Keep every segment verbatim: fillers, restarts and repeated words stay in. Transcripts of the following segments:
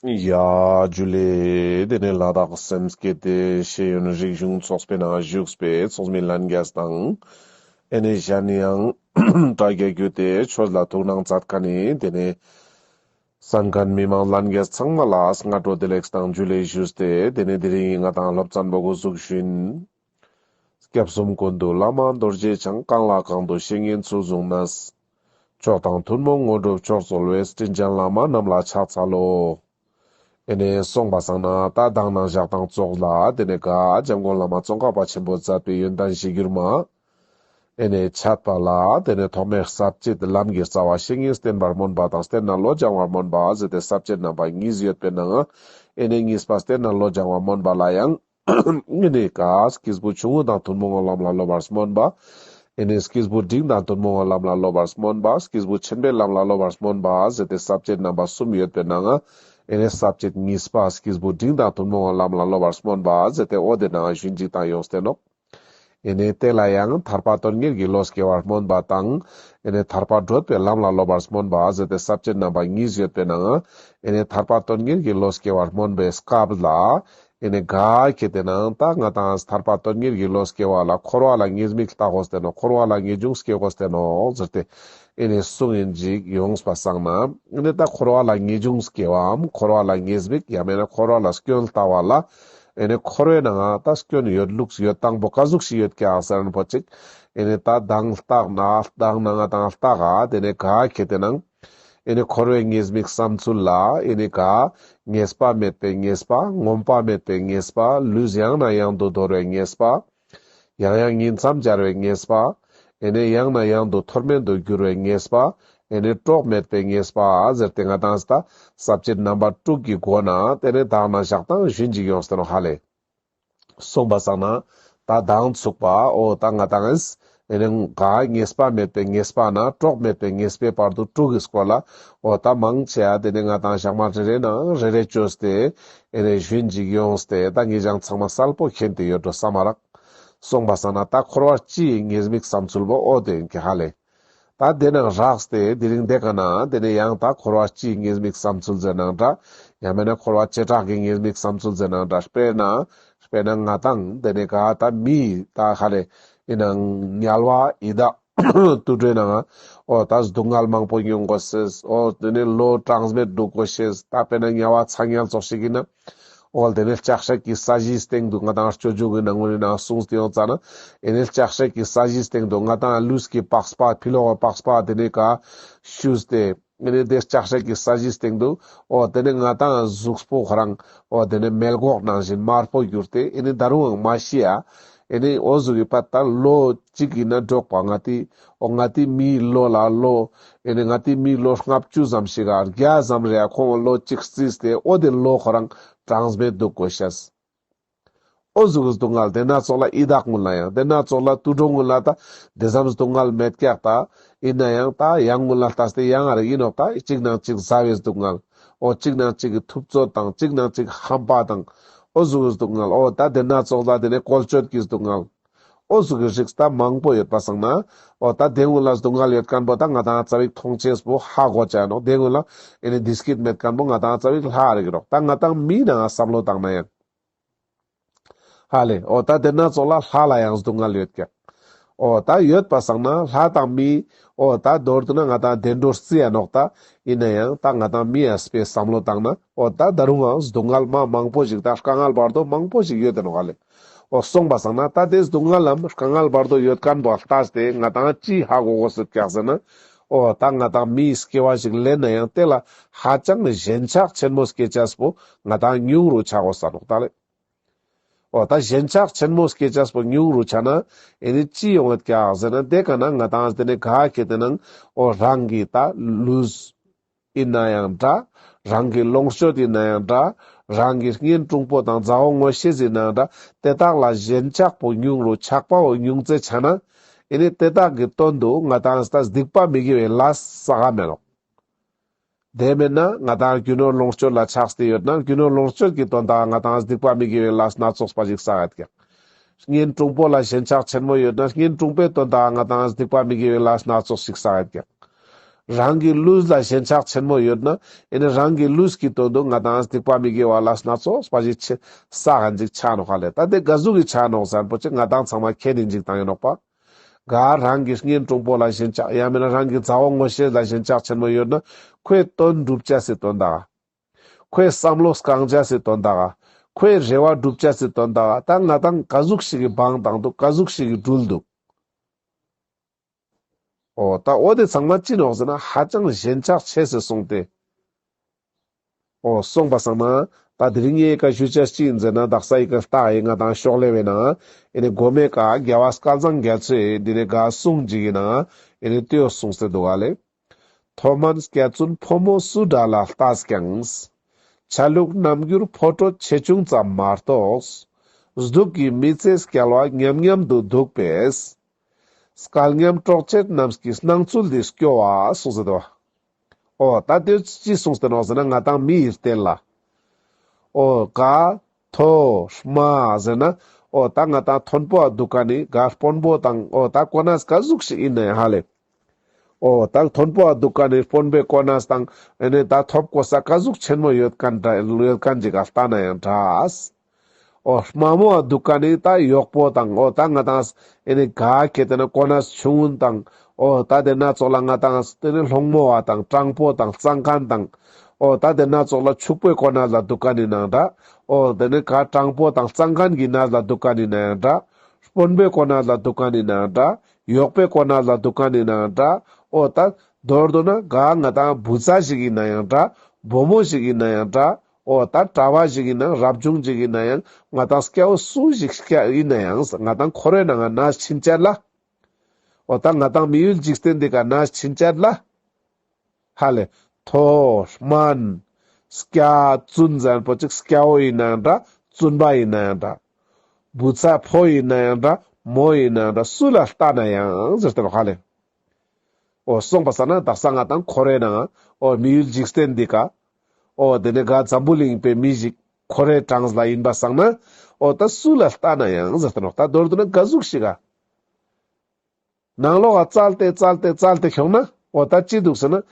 ཡ་ཇུ་ལེ། དེ་ནས་ལ་དྭགས་སེམས་བསྐྱེད་དེ་ཤེས་ཡོན་རིག་གཞུང་ཚོགས་པའི་ནང་བཞུགས་པའི་ཚོགས་མི་ལྷན་རྒྱས་དང་། ཨེ་ནས་གཞན་ཡང་དྲ་རྒྱ་བརྒྱུད་དེ་ཆོས་ལ་ཐུགས་སྣང་མཛད་མཁན་ནི་དེ་ནས་གསན་མཁན་མི་མང་ལྷན་རྒྱས་ཚང་མ་ལ་སྔ་དྲོ་བདེ་ལེགས་དང་ཇུ་ལེ་ཞུས་ཏེ། དེ་ནས་དེ་རིང་ང་དང་སློབ་ཚན་པོ་འགོ་འཛུགས་ཞུ་ཡིན། སྐྱབས་གསུམ་ཀུན་འདུས་བླ་མ་རྡོ་རྗེ་འཆང་། གང་ལ་གང་འདུལ་བཤེས་གཉེན་ཚུལ་བཟུང་ནས། མཆོག་དང་ཐུན་མོང་དངོས་གྲུབ་མཆོག་སྩོལ་བའི། དྲིན་ཅན་བླ་མ་རྣམས་ལ་ཕྱག་འཚལ་ལོ། ཨེ་ནས་སོང་པ་སང་ན་ད་མདང་ནང་ཞག་དང་ཙོགས་ལ་དེ་ནས་ག་འཇམ་མགོན་བླ་མ་ཙོང་ཁ་པ་ཆེན་པོས་མཛད་པའི་ཡོན་ཏན་གཞིར་གྱུར་མ། ཨེ་ནས་འཆད་པ་ལ་དེ་ནས་ཐོག་མའི་ས་བཅད་ལམ་གྱི་རྩ་བ་བཤེས་གཉེན་བསྟེན་པར་སྨོན་པ་དང་བསྟེན་ནས་བློ་སྦྱང་བར་སྨོན་པ་ཟེར་ཏེ་ས་བཅད་རྣམ་པ་གཉིས་ཡོད་པའི་ནང་ཨེ་ནས་གཉིས་པ་བསྟེན་ནས་བློ་སྦྱང་བར་སྨོན་པ་ལ་ཡང་ཨེ་ནས་ག་སྐྱེས་བུ་ཆུང་ངུ་དང་ཐུན་མོང་བའི་ལམ་ལ་སློབ་པར་སྨོན་པ། ཨེ་ནས་སྐྱེས་བུ་འབྲིང་དང་ཐུན་མོང་བའི་ལམ་ལ་སློབ་པར་སྨོན་པ། སྐྱེས་བུ་ཆེན་པོའི་ལམ་ལ་སློབ་པར་སྨོན་པ་ཟེར་ཏེ་ས་བཅད་རྣམ་པ་གསུམ་ཡོད་པའི་ནང་ཨེ་ནས་ས་བཅད་གཉིས་པ་སྐྱེས་བུ་འབྲིང་དང་ཐུན་མོང་བའི་ལམ་ལ་སློབ་པར་སྨོན་པ་ཟེར་ཏེ་འོ་དེ་ནང་ཞུན་ཅིག་དང་ཡོངས་ཏེ་ནོག་ཨེ་ནས་དེ་ལ་ཡང་ཐར་པ་དོན་གཉེར་གྱི་བློ་སྐྱེ་བར་སྨོན་པ་དང་། ཨེ་ནས་ཐར་པ་བགྲོད་པའི་ལམ་ལ་སློབ་པར་སྨོན་པ་ཟེར་ཏེ་ས་བཅད་རྣམ་པ་གཉིས་ཡོད་པའི་ནང་ཨེ་ནས་ཐར་པ་དོན་གཉེར་གྱི་བློ་སྐྱེ་བར་སྨོན་པའི་སྐབས་ལ་ཨེ་ནས་ག་ཁེ་ཏེ་ནང་ད་ང་དང་ཐར་པ་དོན་གཉེར་གྱི་བློ་སྐྱེ་བ་ལ་འཁོར་བ་ལ་ཉེས་དམིགས་བལྟ་དགོས་ཏེ་ནོག་འཁོར་བ་ལ་ངེས་འབྱུང་སྐྱེ་དགོས་ཏེ་ནོག་ཟེར་ཏེ་ཨེ་ནས་གསུངས་ཡིན་ཅིག་ཡོངས་པ་སང་ན་ཨེ་ནས་ད་འཁོར་བ་ལ་ངེས་འབྱུང་སྐྱེ་བའམ་འཁོར་བ་ལ་ཉེས་དམིགས་ཡང་མེད་ན་འཁོར་བ་ལ་སྐྱོན་བལྟ་བ་ལ། ཨེ་ནས་འཁོར་བའི་ནང་ང་ད་སྐྱོན་ཡོད་ལུགས་ཡོད་སྟངས་པོ་ག་ཟུག་ཞིག་ཡོད་ཀྱག་ཟེར་ན་པོ་ཅིག་ཨེ་ནས་ད་མདང་ལྟག་ན་མདང་ན་ང་དང་ལྟག་ག་དེ་ནས་ག་ཁེ་ཏེ་ནང་ཨེ་ནས་འཁོར་བའི་ཉེས་དམིགས་བསམ་ཚུལ་ལ་ཨེ་ནས་ག་ངེས་པ་མེད་པའི་ཉེས་པ། ངོམས་པ་མེད་པའི་ཉེས་པ། ལུས་ཡང་ནས་ཡང་དུ་འདོར་བའི་ཉེས་པ། ཡང་ཡང་ཉིང་མཚམས་སྦྱར་བའི་ཉེས་པ། ཨེ་ནས་ཡང་ནས་ཡང་དུ་མཐོ་དམན་དུ་འགྱུར་བའི་ཉེས་པ། ཨེ་ནས་གྲོགས་མེད་པའི་ཉེས་པ་ཟེར་ཏེ་ང་དང་ད་ས་བཅད་རྣམ་པ་དྲུག་གི་སྒོ་ནས་དེ་ནས་མདང་ནང་ཞག་དང་ཞུན་ཅིག་ཡོངས་ཏེ་ནོག་ཧ་ལེ། སོང་པ་སང་ན་ད་མདང་ཚུགས་པ་འོ་ད་ང་དང་ཨེ་ནས་ག་ངེས་པ་མེད་པའི་ཉེས་པ་ནས་གྲོགས་མེད་པའི་ཉེས་པའི་བར་དུ་དྲུག་གི་སྐོར་ལ་འོ་ད་མང་ཆེ་བ་དེ་ནས་ང་དང་ཞག་མ་རེ་རེ་ནང་རེ་རེ་བཅོས་ཏེ་ཨེ་ནས་ཞུན་ཅིག་ཡོངས་ཏེ་ད་ངེད་ཅག་ཚང་མ་གསལ་པོ་མཁྱེན་ཏེ་ཡོད་འགྲོ་བསམ་མ་རག་སོང་པ་སང་ན་ད་འཁོར་བ་སྤྱིའི་ཉེས་དམིགས་བསམ་ཚུལ་བོ་འོ་དེ་ཡིན་གྱི་ཧ་ལེ། ད་དེ་ནང་རགས་ཏེ་དེ་རིང་དེ་ཀ་ན་དེ་ནས་ཡང་ད་འཁོར་བ་སྤྱིའི་ཉེས་དམིགས་བསམ་ཚུལ་ཟེར་ནའང་འདྲ། ཡང་མེད་ན་འཁོར་བ་བྱེ་བྲག་གི་ཉེས་དམིགས་བསམ་ཚུལ་ཟེར་ནའང་འདྲ། དཔེར་ན་དཔེར་ན་ང་དང་དེ་ནས་ག་ད་མི་ད་ཧ་ལེ་ཡིན་ནའང་དམྱལ་བ་ཡི་དྭགས་དུད་འགྲོའི་ནང་འོ་ད་སྡུག་བསྔལ་མང་པོ་མྱོང་དགོས་ཤེས། འོ་དེ་ནས་ལོ་གྲངས་མེད་སྡུག་དགོས་ཤེས། ད་དཔེར་ན་དམྱལ་བ་ཚ་དམྱལ་ཙོགས་ཤིག་ཡིན་ན། འོ་དེ་ནས་ལྕགས་སྲེག་གི་ས་གཞིའི་སྟེང་དུ་ང་དང་སྤྱོད་འཇུག་གི་ནང་ངོ་ནས་ནང་གསུངས་ཏེ་ཡོང་ཙ་ན། ཨེ་ནས་ལྕགས་སྲེག་གི་ས་གཞིའི་སྟེང་དུ་ང་དང་ལུས་ཀྱི་པགས་པ་ཕི་ལོག་གི་པགས་པ་དེ་ནས་ཀ་བཤུས་ཏེ། ཨེ་ནས་དེ་ལྕགས་སྲེག་གི་ས་གཞིའི་སྟེང་དུ་འོ་དེ་ནས་ང་དང་གཟུགས་པོ་ཁོ་རང་འོ་དེ་ནས་མེ་ལྒོག་ནང་བཞིན་དམར་པོ་གྱུར་ཏེ་ཨེ་ནས་ད་རུང་ཡང་མ་ཤི་ཡ། ཨེ་ནས་འོ་ཟུག་གི་པ་ད་ལོ་གཅིག་ཡིན་ན་འགྲོགས་པ་ང་དེ་འོ་ང་དེ་མིའི་ལོ་ལ་ལོ། ཨེ་ནས་ང་དེ་མིའི་ལོ་ལྔ་བཅུ་ཙམ་ཞིག་ག་བརྒྱ་ཙམ་རེ་ཡ་ཁོང་ལོ་གཅིག་རྩིས་ཏེ་འོ་དེ་ལོ་ཁོ་རང་གྲངས་མེད་སྡུག་དགོས་ཤེས། འོ་ཟུག་གི་སྡུག་བསྔལ་དེ་སྣ་ཚོགས་ལ་ཡི་དྭགས་ཀུན་ལ་ཡང་དེ་སྣ་ཚོགས་ལ་དུད་འགྲོ་ཀུན་ལ་ད་དེ་ཙམ་སྡུག་བསྔལ་མེད་ཀྱག་ད། ཡིན་ན་ཡང་ད་ཡང་ཀུན་ལ་ལྟས་ཏེ་ཡང་ཨ་རེ་ཡིན་ནོག་ད་གཅིག་ནང་གཅིག་ཟ་བའི་སྡུག་བསྔལ། འོ་གཅིག་ནང་གཅིག་གི་ཐུབ་ཚོད་དང་གཅིག་ནང་གཅིག་ཧམ་པ་དང་། འོ་ཟུག་གི་སྡུག་བསྔལ། འོ་ད་དེ་སྣ་ཚོགས་ལ་དེ་ནས་བཀོལ་སྤྱོད་ཀྱི་སྡུག་བསྔལ། འོ་ཟུག་གི་རིགས་ད་མང་པོ་ཡོད་པ་སང་ན། འོ་ད་དེ་ཀུན་ལ་སྡུག་བསྔལ་ཡོད་མཁན་པོ་ད་ང་དང་ཙ་པིག་མཐོང་ཆེས་པོ་ཧ་གོ་ཆ་ནོག་དེ་ཀུན་ལ་ཨེ་ནས་བདེ་སྐྱིད་མེད་མཁན་པོ་ང་དང་ཙ་པིག་ལྷག་རེ་གི་རོག་ད་ང་དང་མིའི་ནང་བསམ་བློ་བཏང་ན་ཡང་། ཧ་ལེ། འོ་ད་དེ་སྣ་ཚོགས་ལ་ལྷ་ལ་ཡང་སྡུག་བསྔལ་ཡོད་ཀྱག་འོ་ད་ཡོད་པ་སང་ན་ལྷ་དང་མི། འོ་ད་མདོར་བསྡུ་ན་ང་དང་བདེ་འགྲོར་རྩི་ཡ་ནོག་ད། ཡིན་ན་ཡང་ད་ང་དང་མི་ཡ་སྤེ་བསམ་བློ་བཏང་ན། འོ་ད་ད་རུང་ཡང་སྡུག་བསྔལ་མ་མང་པོ་ཞིག་ད་དཀའ་ངལ་བར་དོ་མང་པོ་ཞིག་ཡོད་དེ་ནོག་ཧ་ལེ། འོ་སོང་པ་སང་ན་ད་དེ་སྡུག་བསྔལ་ལམ་དཀའ་ངལ་བར་དོ་ཡོད་མཁན་པོ་ལྟས་ཏེ་ང་དང་ཅི་ཧ་གོ་དགོས་ཟེར་ཀྱག་ཟེར་ན། འོ་ད་ང་དང་མིའི་སྐྱེ་བ་ཞིག་ལེན་ན་ཡང་དེ་ལ་ཧ་ཅང་ཞེན་ཆགས་ཆེན་མོ་སྐྱེ་ཆས་པོ་ང་དང་ཉུང་རུ་ཆ་དགོས་ས་ནོག་ད་ལེ། འོ་ད་ཞེན་ཆགས་ཆེན་མོ་སྐྱེ་ཆས་པོ་ཉུང་རུ་ཆ་ན་ཨེ་ནི་ཅི་ཡོང་ངད་ཀྱག་ཟེར་ན་དེ་ཀ་ན་ང་དང་དེ་ནས་ག་ཁེ་དེ་ནང་འོ་རང་གི་ད་ལུས་ཡིན་ན་ཡང་འདྲ། རང་གི་ལོངས་སྤྱོད་ཡིན་ན་ཡང་འདྲ། རང་གི་གཉེན་དྲུང་པོ་དང་མཛའ་བོ་ངོ་ཤེས་ཡིན་ན་ཡང་འདྲ། དེ་དག་ལ་ཞེན་ཆགས་པོ་ཉུང་རུ་ཆགས་པ་བོ་ཉུང་ཙེ་ཆ་ན་ཨེ་ནི་དེ་དག་གི་དོན་དུ་ང་དང་ད་སྡིག་པ་མི་དགེ་བའི་ལས་བསགས་མེད་ནོག་དེ་མེད་ན་ང་དང་རྒྱུ་ནོར་ལོངས་སྤྱོད་ལ་ཆགས་ཏེ་ཡོད་ན་རྒྱུ་ནོར་ལོངས་སྤྱོད་ཀྱི་དོན་དག་ང་དང་སྡིག་པ་མི་དགེ་བའི་ལས་སྣ་ཚོགས་པ་ཞིག་བསགས་ཡོད་ཀྱག་གཉེན་དྲུང་པོ་ལ་ཞེན་ཆགས་ཆེན་མོ་ཡོད་ན་གཉེན་དྲུང་པོའི་དོན་དག་ང་དང་སྡིག་པ་མི་དགེ་བའི་ལས་སྣ་ཚོགས་ཤིག་བསགས་ཡོད་ཀྱག་རང་གི་ལུས་ལ་ཞེན་ཆགས་ཆེན་མོ་ཡོད་ན་ཨེ་ནི་རང་གི་ལུས་ཀྱི་དོན་དུ་ང་དང་སྡིག་པ་མི་དགེ་བ་ལས་སྣ་ཚོགས་པ་ཞིག་ཆེ་བསགས་ཁན་ཅིག་ཆ་ནོག་ཧ་ལེ། ད་དེ་ག་ཟུག་གི་ཆ་ནོག་ཟེར་ན་པོ་ཅིག་ང་དང་ཚང་མ་མཁྱེན་ནི་ཅིག་དང་ཡིན་ནོག་པ། ག་རང་གི་གཉེན་དྲུང་པོ་ལ་ཞེན་ཆགས་ཡང་མིན་ན་རང་གི་མཛའ་བོ་ངོ་ཤེས་ལ་ཞེན་ཆགས་ཆེན་མོ་ཡོད་ན་ཁོའི་དོན་སྒྲུབ་ཅེས་སི་དོན་དག་ཁོའི་བསམ་བློ་བསྐང་ཅེས་སི་དོན་དག་ཁོའི་རེ་བ་སྒྲུབ་ཅེས་སི་དོན་དག་ད་ང་དང་ག་ཟུག་ཞིག་གི་བང་དང་འདུག་ག་ཟུག་ཞིག་གི་འགྲུལ་འདུག་འོ་ད་འོ་དེ་ཚང་མ་ཅི་ནོག་ཟེར་ན་ཧ་ཅང་ཞེན་ཆགས་ཆེ་སེ་སོང་སྟེ། འོ་སོང་པ་སང་ན་ད་དེ་རིང་ངའི་ཀ་ཞུ་ཅེས་ཅི་ཡིན་ཟེར་ན་དག་ས་ཡི་ཀ་ལྟ་ཡི་ང་དང་ཤོག་ལེ་བའི་ནང་ཨེ་ནི་མགོ་མའི་ཀ་རྒྱལ་བ་སྐལ་བཟང་རྒྱ་མཚོས་འདི་ནས་ག་གསུངས་ཅིག་གི་ནང་ཨེ་ནི་ལྟོས་གསུངས་ཏེ་འདུག་ག་ལེ། མཐོ་དམན་སྐྱ་བཙུན་ཕོ་མོ་སུ་འདྲ་ལ་ལྟས་ཀྱང་། ཆ་ལུགས་རྣམ་འགྱུར་ཕོ་ཁྲོ་ཆེ་ཆུང་ཙམ་མ་གཏོགས། གཟུགས་ཀྱི་མི་ཚེ་སྐྱེལ་བ་མཉམ་མཉམ་དུ་འདུག་པས། སྐལ་མཉམ་གྲོགས་མཆེད་རྣམས་ཀྱི་སྣང་ཚུལ་འདི་སྐྱོ་བ་གསུངས་ཟེར་དོ། འོ་ད་དེ་ཅི་གསུངས་ཏེ་ནོག་ཟེར་ན་ང་དང་མི་ཡི་རྟེན་ལ། འོ་ག་མཐོ་དམན་ཟེར་ན་འོ་ད་ང་དང་མཐོན་པོ་འདུག་ག་ནི་ག་དཔོན་པོ་དང་འོ་ད་གོ་གནས་ག་ཟུག་ཞིག་ཡིན་ན་ཡང་ཧ་ལེ། འོ་ད་མཐོན་པོ་འདུག་ག་ནི་དཔོན་པོའི་གོ་གནས་དང་ཨེ་ནི་ད་ཐོབ་གོ་ས་ག་ཟུག་ཆེན་མོ་ཡོད་མཁན་འདྲ་ཡོད་མཁན་ཅིག་ག་ལྟ་ན་ཡང་འདྲ། འོ་དམའ་མོ་འདུག་ག་ནི་ད་གཡོག་པོ་དང་འོ་ད་ང་དང་ཨེ་ནི་ག་ཁེ་ཏེ་ན་གོ་གནས་ཆུང་ངུན་དང་འོ་ད་དེ་ན་ཙོགས་ལ་ང་དང་དེ་ནི་སློང་མོ་བ་དང་དྲང་པོ་དང་གཙང་མཁན་དང་འོ་ད་དེ་ན་ཙོགས་ལ་ཕྱུག་པོའི་གོ་གནས་ལ་འདུག་ག་ནི་ནང་འདྲ། འོ་དེ་ནི་ག་དྲང་པོ་དང་གཙང་མཁན་གྱི་གནས་ལ་འདུག་ག་ནི་ནང་འདྲ། དཔོན་པོའི་གོ་གནས་ལ་འདུག་ག་ནི་ནང་འདྲ། གཡོག་པོའི་གོ་གནས་ལ་འདུག་ག་ནི་ནང་འདྲ། འོ་ད་མདོར་བསྡུ་ན་ག་ང་དང་བུ་ཚ་ཞིག་ཡིན་ན་ཡང་འདྲ། བུ་མོ་ཞིག་ཡིན་ན་ཡང་འདྲ། འོ་ད་གྲྭ་པ་ཞིག་ཡིན་ན་རབ་བྱུང་ཞིག་ཡིན་ན་ཡང་ང་དང་སྐྱ་བོ་སུ་ཞིག་སྐྱ་ཡིན་ན་ཡང་ང་དང་འཁོར་བའི་ནང་ང་ན་ཕྱིན་ཆད་ལ། འོ་ད་ང་དང་མི་ཡུལ་འཇིག་རྟེན་འདི་ཀ་ན་ཕྱིན་ཆད་ལ། ཧ་ལེ། མཐོ་དམན། སྐྱ་བཙུན་ཟེར་པོ་ཅིག་སྐྱ་བོ་ཡིན་ན་ཡང་འདྲ། བཙུན་པ་ཡིན་ན་ཡང་འདྲ། བུ་ཚ་ཕོ་ཡིན་ན་ཡང་འདྲ། མོ་ཡིན་ན་ཡང་འདྲ། སུ་ལ་ལྟ་ན་ཡང་ཟེར་ཏེ་ནོག་ཧ་ལེ། འོ་སོང་པ་སང་ན་དག་ས་ང་དང་འཁོར་བའི་ནང་འོ་མི་ཡུལ་འཇིག་རྟེན་འདི་ཀ་འོ་དེ་ནས་ག་འཛམ་བུ་གླིང་པའི་མི་ཞིག་འཁོར་བའི་གྲངས་ལ་ཡིན་པ་སང་ན་འོ་ད་སུ་ལ་ལྟ་ན་ཡང་ཟེར་ཏེ་ནོག་ད་མདོར་བསྡུ་ན་ག་ཟུག་ཞིག་ག་ནང་ལོགས་ལ་བཙལ་ཏེ་བཙལ་ཏེ་བཙལ་ཏེ་ཁྱོང་ན་འོ་ད་ཅི་འདུག་ཟེར་ན།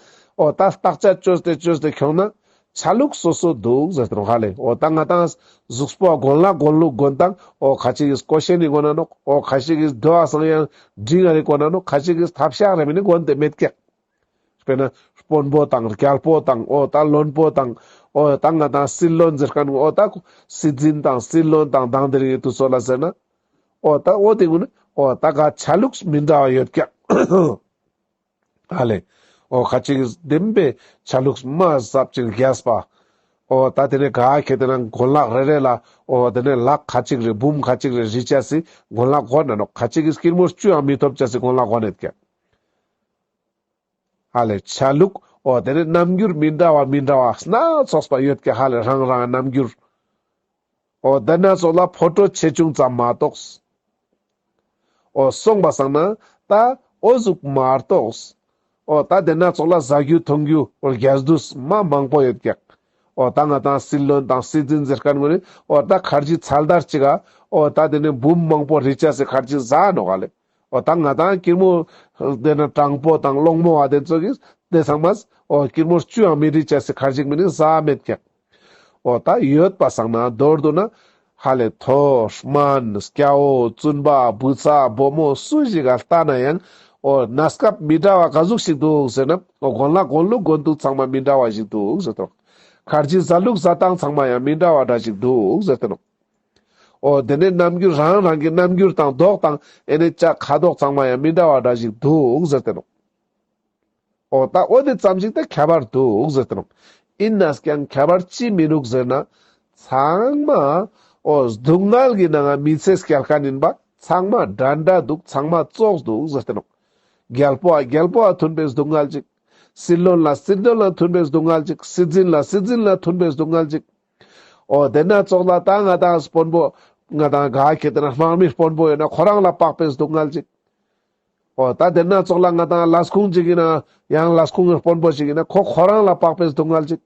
འོ་ད་བརྟག་དཔྱད་བཅོས་ཏེ་བཅོས་ཏེ་ཁྱོང་ན་ཆ་ལུགས་སོ་སོ་འདུག་ཟེར་ཏེ་ནོག་ཧ་ལེ། འོ་ད་ང་དང་གཟུགས་པོ་གོན་ལག་གོན་ལུགས་གོན་སྟངས་འོ་ཁ་ཅིག་གིས་ཀོ་ཤེ་ནི་གོན་ན་ནོག་འོ་ཁ་ཅིག་གིས་དོ་བ་སང་ཡང་འབྲིང་ང་རེ་གོན་ན་ནོག་ཁ་ཅིག་གིས་ཐབ་ཤག་རེ་མིན་ནི་གོན་ཏེ་མེད་ཀྱག་དཔེར་ན་དཔོན་པོ་དང་རྒྱལ་པོ་དང་འོ་ད་བློན་པོ་དང་འོ་ད་ང་དང་སྲིད་བློན་ཟེར་མཁན་འོ་ད་སྲིད་འཛིན་དང་སྲིད་བློན་དང་དང་དེ་རིང་གི་དུས་ཚོད་ལ་ཟེར་ན། འོ་ད་འོ་དེ་ཀུན་འོ་ད་ག་ཆ་ལུགས་མི་འདྲ་བ་ཡོད་ཀྱག་ཧ་ལེ། འོ་ཁ་ཅིག་གིས་བདེན་པའི་ཆ་ལུགས་མ་ཟབ་ཅིང་རྒྱས་པ། འོ་ད་དེ་ནས་ག་ཁེ་ཏེ་ན་གོན་ལག་རེ་རེ་ལ་འོ་དེ་ནས་ལག་ཁ་ཅིག་རེ་འབུམ་ཁ་ཅིག་རེ་རི་ཅེས་སི་གོན་ལག་གོན་ན་ནོག་ཁ་ཅིག་གིས་སྐྱིར་མོ་བཅུའང་མི་ཐོབ་ཅེས་སི་གོན་ལག་གོན་ནེད་ཀྱག་ཧ་ལེ་ཆ་ལུགས་འོ་དེ་ནས་རྣམ་འགྱུར་མི་འདྲ་བ་མི་འདྲ་བ་སྣ་ཚོགས་པ་ཡོད་ཀྱག་ཧ་ལེ་རང་རང་རྣམ་འགྱུར། འོ་དེ་ན་ཙོགས་ལ་ཕོ་ཁྲོ་ཆེ་ཆུང་ཙམ་མ་གཏོགས། འོ་སོང་པ་སང་ན་ད་འོ་ཟུག་མ་གཏོགས། འོ་ད་དེ་ན་ཙོགས་ལ་ཟ་རྒྱུ་འཐུང་རྒྱུ་འོ་རྒྱས་བསྡུས་མ་མང་པོ་ཡོད་ཀྱག་འོ་ད་ང་དང་སྲིད་བློན་དང་སྲིད་འཛིན་ཟེར་མཁན་ཀུན་ནི་འོ་ད་ཁར་ཇི་ཚལ་དར་ཅིག་ག་འོ་ད་དེ་ནས་འབུམ་མང་པོ་རི་ཅེས་སི་ཁར་ཇི་ཟ་ནོག་ཧ་ལེ། འོ་ད་ང་དང་སྐྱིར་མོ་དེ་ན་དྲང་པོ་དང་སློང་མོ་བ་དེ་ཚོ་གིས་དེ་ཚང་མ་འོ་སྐྱིར་མོ་བཅུའང་མི་རི་ཅེས་སི་ཁར་ཇི་མིན་ནི་ཟ་མེད་ཀྱག་འོ་ད་ཡོད་པ་སང་ན་མདོར་བསྡུ་ན་ཧ་ལེ་མཐོ་དམན་སྐྱ་བོ་བཙུན་པ་བུ་ཚ་བུ་མོ་སུ་ཞིག་ག་ལྟ་ན་ཡང་འོ་གནས་སྐབས་མི་འདྲ་བ་ག་ཟུག་ཞིག་འདུག་ཟེར་ན་འོ་གོན་ལག་གོན་ལུགས་གོན་ལུགས་ཚང་མ་མི་འདྲ་བ་ཞིག་འདུག་ཟེར་ཏེ་ནོག་ཁར་ཇི་ཟ་ལུགས་ཟ་སྟངས་ཚང་མ་ཡང་མི་འདྲ་བ་འདྲ་ཞིག་འདུག་ཟེར་ཏེ་ནོག་འོ་དེ་ནས་རྣམ་འགྱུར་རང་རང་གི་རྣམ་འགྱུར་དང་མདོག་དང་ཨེ་ནི་ཅ་ཁ་དོག་ཚང་མ་ཡང་མི་འདྲ་བ་འདྲ་ཞིག་འདུག་ཟེར་ཏེ་ནོག་འོ་ད་འོ་དེ་ཙམ་ཞིག་ད་ཁྱད་པར་འདུག་ཟེར་ཏེ་ནོག་ཡིན་ནས་ཀྱང་ཁྱད་པར་ཅི་མི་འདུག་ཟེར་ན་ཚང་མ་འོ་སྡུག་བསྔལ་གྱི་ནང་ང་མི་ཚེ་སྐྱེལ་མཁན་ཡིན་པ་ཚང་མ་འདྲ་འདྲ་འདུག་ཚང་མ་ཙོགས་འདུག་ཟེར་ཏེ་ནོག་རྒྱལ་པོ་ཨ་རྒྱལ་པོ་ཨ་མཐུན་པའི་སྡུག་བསྔལ་ཅིག་སྲིད་བློན་ལ་སྲིད་བློན་ལ་མཐུན་པའི་སྡུག་བསྔལ་ཅིག་སྲིད་འཛིན་ལ་སྲིད་འཛིན་ལ་མཐུན་པའི་སྡུག་བསྔལ་ཅིག་འོ་དེ་ན་ཙོགས་ལ་ད་ང་དང་དཔོན་པོ་ང་དང་ག་ཁེ་ཏེ་ན་དམག་མི་དཔོན་པོ་ཡོད་ན་ཁོ་རང་ལ་དཔག་པའི་སྡུག་བསྔལ་ཅིག་འོ་ད་དེ་ན་ཙོགས་ལ་ང་དང་ལས་ཁུངས་ཅིག་ཡིན་ན་ཡང་ལས་ཁུངས་ཀྱི་དཔོན་པོ་ཞིག་ཡིན་ན་ཁོ་ཁོ་རང་ལ་དཔག་པའི་སྡུག་བསྔལ་ཅིག་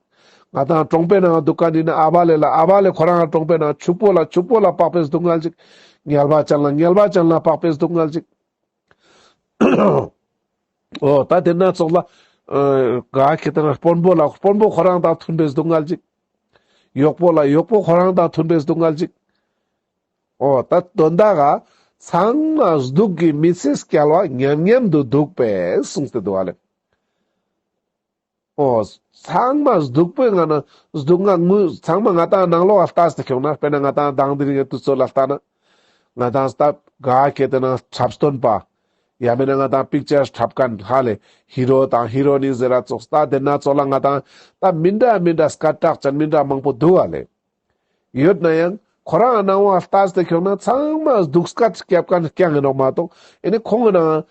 ང་དང་གྲོང་པའི་ནང་འདུག་མཁན་ཡིན་ན་ཨ་བ་ལེ་ལ་ཨ་བ་ལེ་ཁོ་རང་གྲོང་པའི་ནང་ཕྱུག་པོ་ལ་ཕྱུག་པོ་ལ་དཔག་པའི་སྡུག་བསྔལ་ཅིག་ངལ་བ་ཅན་ལ་ངལ་བ་ཅན་ལ་དཔག་པའི་སྡུག་བསྔལ་ཅིག་འོ་ད་དེ་ན་ཙོགས་ལ་ ཨ་ག་ཁེ་ཏེ་ན་དཔོན་པོ་ལ་དཔོན་པོ་ཁོ་རང་དང་མཐུན་པའི་སྡུག་བསྔལ་ཅིག། གཡོག་པོ་ལ་གཡོག་པོ་ཁོ་རང་དང་མཐུན་པའི་སྡུག་བསྔལ་ཅིག། འོ་ད་དོན་དག་ག་ཚང་མ་སྡུག་གི་མི་ཚེ་བསྐྱལ་བ་མཉམ་མཉམ་དུ་འདུག་པས་གསུངས་ཏེ་འདུག་ཨ་ལེ། འོ་ཚང་མ་སྡུག་པོའི་ངང་ན་སྡུག་བསྔལ་ངུ་ཚང་མ་ང་ཏང་ནང་ལོགས་ལ་ལྟས་ཏེ་ཁྱོང་ན། དཔེར་ན་ང་ཏང་དང་དེ་རིང་གི་དུས་ཚོད་ལ་ལྟ་ན། ང་ཏང་ད་ག་ཁེ་ཏེ་ན་འཁྲབ་སྟོན་པ། ཡང་མེད་ན་ང་ཏང་པིག་ཅར་འཁྲབ་མཁན་ཧ་ལེ། ཧི་རོ་དང་ཧི་རོ་ནི་ཟེར་ར་ཙོགས་ད་དེ་ན་ཙོགས་ལ་ང་ཏང་ད་མི་འདྲ་མི་འདྲ་སྐད་གྲགས་ཅན་མི་འདྲ་མང་པོ་འདུག་ཨ་ལེ། ཡོད་ན་ཡང་ཁོ་རང་ནང་བ་ལྟས་ཏེ་ཁྱོང་ན་ཚང་མ་སྡུག་སྐད་རྒྱབ་མཁན་རྐྱང་ཡིན་ནོག་མ་གཏོགས། ཨེ་ནི་ཁོང་གི་ནང་